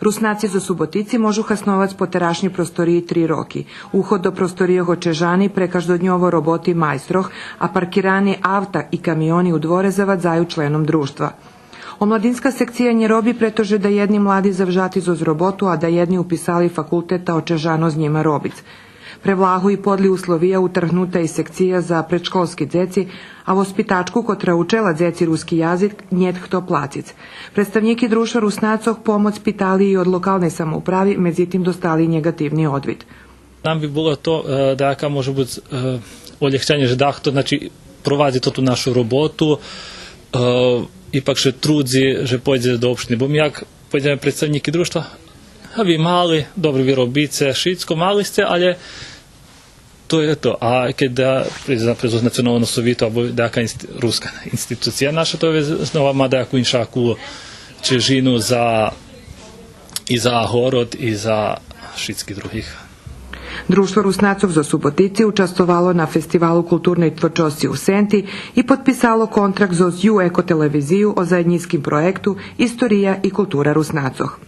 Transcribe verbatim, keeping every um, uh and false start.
Руснаци зо Суботици можу хасновац потерашнї простории три роки. Уход до просторийох очежани пре каждодньово роботи майстрох, а паркирани авта и камиони у дворе завадзаю членом Дружтва. Омладинска секция нє роби, прето же даєдни млади завжати зоз роботу, а даєдни уписали факултет та очежано з нїма робиц. Пре влаґу и подли условия утргнута и секция за предшколски дзеци, а воспитачку котра учела дзеци руски язик нєт хто плациц. Представнїки Дружтва Руснацох помоц питали и од локалней самоуправи, медзитим достали нєґативни одвит. Нам би було то, е, даяка може буц, е, олєгчанє же дахто, значи, провадзи то ту нашу роботу, е, ипак же трудзи, же пойдзе до општини. Бо ми як пойдземе представнїки Дружтва, а ви мали, добре ви робице, шицко мали сце, але то є то. А кед да през, през Националну совиту або даяка инст-, руска институция наша, то є знова ма даяку иншаку чежину за, и за город, и за шицки других. Дружтво Руснацох зо Суботици участвовало на Фестивалу културней творчосци у Сенти и подписало контракт зоз Ю Еко телевизию о заєднїцким проєкту История и култура Руснацох.